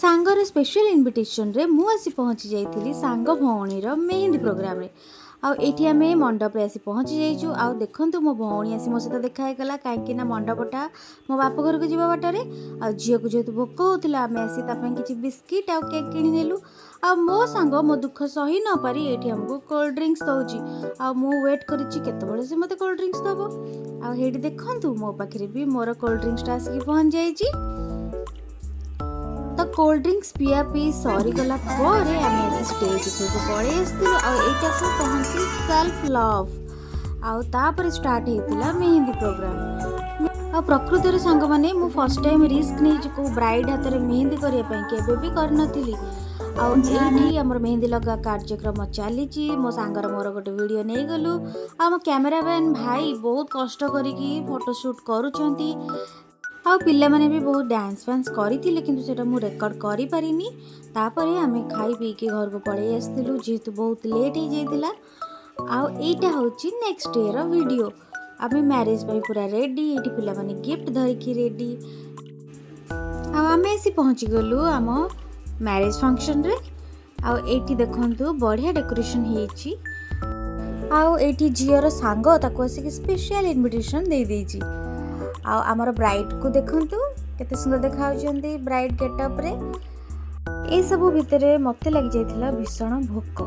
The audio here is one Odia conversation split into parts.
ସାଙ୍ଗର ସ୍ପେଶାଲ ଇନଭିଟେସନରେ ମୁଁ ଆସି ପହଞ୍ଚି ଯାଇଥିଲି ସାଙ୍ଗ ଭଉଣୀର ମେହେନ୍ଦି ପ୍ରୋଗ୍ରାମରେ। ଆଉ ଏଇଠି ଆମେ ମଣ୍ଡପରେ ଆସି ପହଞ୍ଚି ଯାଇଛୁ। ଆଉ ଦେଖନ୍ତୁ, ମୋ ଭଉଣୀ ଆସି ମୋ ସହିତ ଦେଖା ହେଇଗଲା, କାହିଁକି ନା ମଣ୍ଡପଟା ମୋ ବାପ ଘରକୁ ଯିବା ବାଟରେ। ଆଉ ଝିଅକୁ ଯେହେତୁ ଭୋକ ହେଉଥିଲା, ଆମେ ଆସି ତା ପାଇଁ କିଛି ବିସ୍କିଟ୍ ଆଉ କେକ୍ କିଣିନେଲୁ। ଆଉ ମୋ ସାଙ୍ଗ ମୋ ଦୁଃଖ ସହି ନପାରି ଏଇଠି ଆମକୁ କୋଲ୍ଡ ଡ୍ରିଙ୍କସ୍ ଦେଉଛି। ଆଉ ମୁଁ ୱେଟ୍ କରିଛି କେତେବେଳେ ସେ ମୋତେ କୋଲ୍ଡ ଡ୍ରିଙ୍କସ୍ ଦେବ। ଆଉ ହେଇଠି ଦେଖନ୍ତୁ, ମୋ ପାଖରେ ବି ମୋର କୋଲ୍ଡ ଡ୍ରିଙ୍କସଟା ଆସିକି ପହଞ୍ଚି ଯାଇଛି। ତ କୋଲ୍ଡ ଡ୍ରିଙ୍କସ୍ ପିଆ ପିଇ ସରିଗଲା ପରେ ଆମେ ଆସି ଷ୍ଟେଜ୍ ଉପରକୁ ପଳେଇ ଆସିଥିଲୁ। ଆଉ ଏଇଟାକୁ କହନ୍ତି ସେଲ୍ଫ ଲଭ୍। ଆଉ ତାପରେ ଷ୍ଟାର୍ଟ ହେଇଥିଲା ମେହେନ୍ଦି ପ୍ରୋଗ୍ରାମ। ଆଉ ପ୍ରକୃତରେ ସାଙ୍ଗମାନେ, ମୁଁ ଫାର୍ଷ୍ଟ ଟାଇମ୍ ରିସ୍କ ନେଇଛି କେଉଁ ବ୍ରାଇଡ୍ ହାତରେ ମେହେନ୍ଦି କରିବା ପାଇଁ। କେବେ ବି କରିନଥିଲି। ଆଉ ଏଇଠି ଆମର ମେହେନ୍ଦି ଲଗା କାର୍ଯ୍ୟକ୍ରମ ଚାଲିଛି। ମୋ ସାଙ୍ଗର ମୋର ଗୋଟେ ଭିଡ଼ିଓ ନେଇଗଲୁ। ଆଉ ଆମ କ୍ୟାମେରାମ୍ୟାନ୍ ଭାଇ ବହୁତ କଷ୍ଟ କରିକି ଫଟୋ ସୁଟ୍ କରୁଛନ୍ତି। ଆଉ ପିଲାମାନେ ବି ବହୁତ ଡ୍ୟାନ୍ସ ଫ୍ୟାନ୍ସ କରିଥିଲେ, କିନ୍ତୁ ସେଇଟା ମୁଁ ରେକର୍ଡ଼ କରିପାରିନି। ତାପରେ ଆମେ ଖାଇ ପିଇକି ଘରକୁ ପଳେଇ ଆସିଥିଲୁ, ଯେହେତୁ ବହୁତ ଲେଟ୍ ହେଇଯାଇଥିଲା। ଆଉ ଏଇଟା ହେଉଛି ନେକ୍ସଟ ଡେର ଭିଡ଼ିଓ। ଆମେ ମ୍ୟାରେଜ୍ ପାଇଁ ପୁରା ରେଡ଼ି। ଏଇଠି ପିଲାମାନେ ଗିଫ୍ଟ ଧରିକି ରେଡ଼ି। ଆଉ ଆମେ ଆସି ପହଞ୍ଚିଗଲୁ ଆମ ମ୍ୟାରେଜ୍ ଫଙ୍କସନ୍ରେ। ଆଉ ଏଇଠି ଦେଖନ୍ତୁ, ବଢ଼ିଆ ଡେକୋରେସନ୍ ହେଇଛି। ଆଉ ଏଇଠି ଝିଅର ସାଙ୍ଗ ତାକୁ ଆସିକି ସ୍ପେଶାଲ ଇନଭିଟେସନ୍ ଦେଇଦେଇଛି। ଆଉ ଆମର ବ୍ରାଇଡ଼୍କୁ ଦେଖନ୍ତୁ, କେତେ ସୁନ୍ଦର ଦେଖାଯାଉଛନ୍ତି ବ୍ରାଇଡ଼୍ ଗେଟଅପ୍ରେ। ଏସବୁ ଭିତରେ ମୋତେ ଲାଗିଯାଇଥିଲା ଭୀଷଣ ଭୋକ,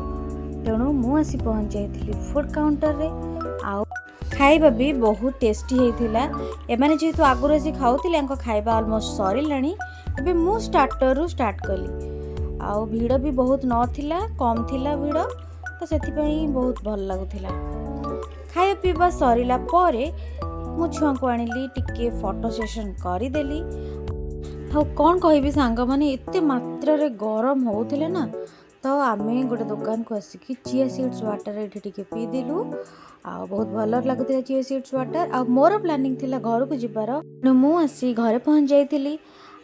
ତେଣୁ ମୁଁ ଆସି ପହଞ୍ଚି ଯାଇଥିଲି ଫୁଡ଼୍ କାଉଣ୍ଟରରେ। ଆଉ ଖାଇବା ବି ବହୁତ ଟେଷ୍ଟି ହେଇଥିଲା। ଏମାନେ ଯେହେତୁ ଆଗରୁ ଆସି ଖାଉଥିଲେ, ୟାଙ୍କ ଖାଇବା ଅଲମୋଷ୍ଟ ସରିଲାଣି। ଏବେ ମୁଁ ଷ୍ଟାର୍ଟରରୁ ଷ୍ଟାର୍ଟ କଲି। ଆଉ ଭିଡ଼ ବି ବହୁତ ନଥିଲା, କମ୍ ଥିଲା ଭିଡ଼, ତ ସେଥିପାଇଁ ବହୁତ ଭଲ ଲାଗୁଥିଲା। ଖାଇବା ପିଇବା ସରିଲା ପରେ ମୁଁ ଛୁଆଙ୍କୁ ଆଣିଲି, ଟିକେ ଫଟୋ ସେସନ୍ କରିଦେଲି। ଆଉ କ'ଣ କହିବି ସାଙ୍ଗମାନେ, ଏତେ ମାତ୍ରାରେ ଗରମ ହେଉଥିଲା ନା, ତ ଆମେ ଗୋଟେ ଦୋକାନକୁ ଆସିକି ଚିଆ ସିଡ୍ସ ୱାଟର୍ ଏଠି ଟିକେ ପିଇଦେଲୁ। ଆଉ ବହୁତ ଭଲ ଲାଗୁଥିଲା ଚିଆ ସିଡ୍ସ ୱାଟର୍। ଆଉ ମୋର ପ୍ଲାନିଂ ଥିଲା ଘରକୁ ଯିବାର, ତେଣୁ ମୁଁ ଆସି ଘରେ ପହଞ୍ଚି ଯାଇଥିଲି।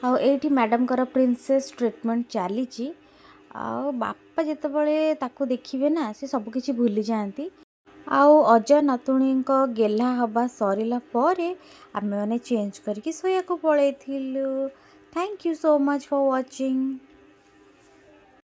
ଆଉ ଏଇଠି ମ୍ୟାଡ଼ାମଙ୍କର ପ୍ରିନ୍ସେସ୍ ଟ୍ରିଟମେଣ୍ଟ ଚାଲିଛି। ଆଉ ବାପା ଯେତେବେଳେ ତାକୁ ଦେଖିବେ ନା, ସେ ସବୁକିଛି ଭୁଲି ଯାଆନ୍ତି। ଆଉ ଅଜା ନାତୁଣୀଙ୍କ ଗେହ୍ଲା ହେବା ସରିଲା ପରେ ଆମେମାନେ ଚେଞ୍ଜ କରିକି ଶୋଇବାକୁ ପଳେଇଥିଲୁ। Thank you so much for watching.